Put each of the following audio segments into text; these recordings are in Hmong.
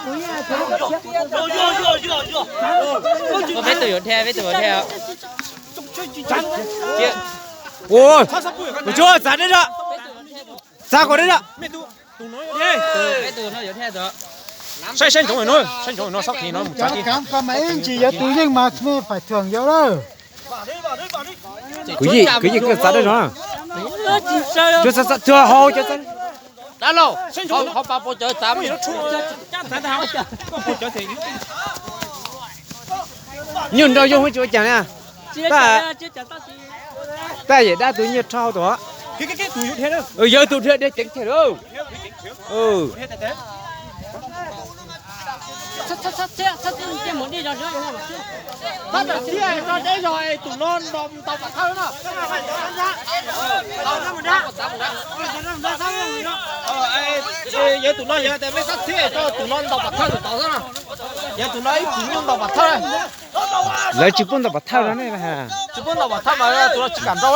Peb tus yuav dhia, peb tus yuav dhia. Ua, mus tsuag, txav deb zog. Txav kom deb zog. Peb tus no yuav dhia. Saib, saib ntsoov no, saib ntsoov no, xob khi no mus txav. Cov kaav ko mas ib ntsis yuav tus yeej mas mej faim thwm yuav lawm. Kwv yij, kwv yij koj txav deb zog. Cov txav txav tuag hau cov txav. Dab laug, ho pa pua cawv txav. Nyuj nrau yog tsis ua cas na. Tab, tab yam dab tus nyuj rho hau tuaj. Yawg tus dhia deb ceev thiab lauj. Yawg tus no yog tias mej sab txhiab rau tus no ntaus pam thawj tus tod xwb no. Yawg tus no ib txwm nyuj ntaus pam thawj. Lawv tsis pub ntaus pam thawj no ne. Tsis pub ntaus pam thawj mas tus no tsis kam nrau.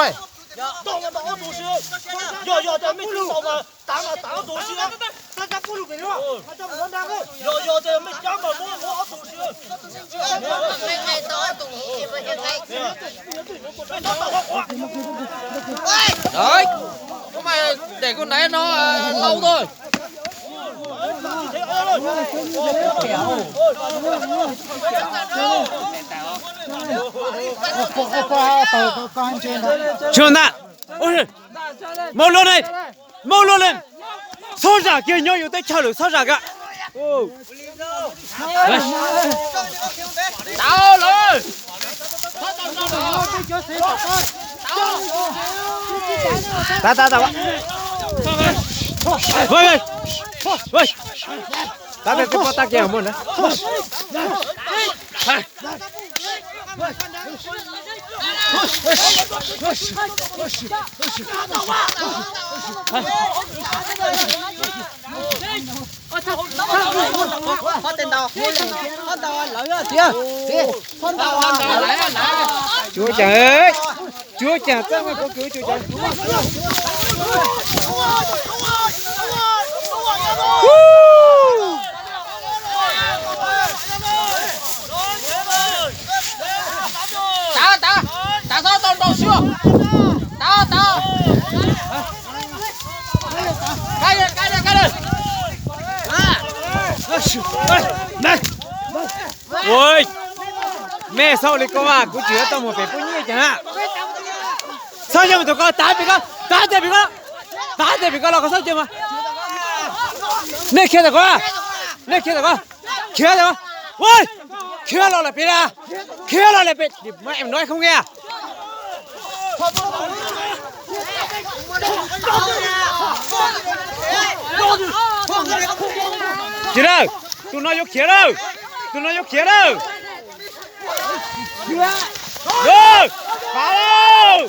Kuv mas dem kuv naiv no lau tuaj. Tsuag ntag. Maub luaj ne, maub luaj ne. Txhob zam kiag nyob yus teb chaws lawm, txhob zam kiag. Tab, tab, tab. Tab peb pob tab kiag muaj na. Tsuav cas, tsuav cas, txaj muag kov kwv tsuav cas. Tav, tav, tav, txhob tau nrau xyuas. Tav, tav. Ua, mej txhob ua li ko mas, kuv tsis yuav tau mus pem pub nyiaj cas na. Txhob yog mus tus ko, tav pem ko, tav tes pem ko, tav tes pem ko los koj txhob cia mas. Nej khiav tawm ko, nej khiav tawm ko, khiav tawm ko. Ua, khiav los lawm pem na, khiav los lawm pem, no không nghe. Khiav lawm, tus no yuav khiav lawm, tus no yuav khiav lawm. Lawm, pav lawm.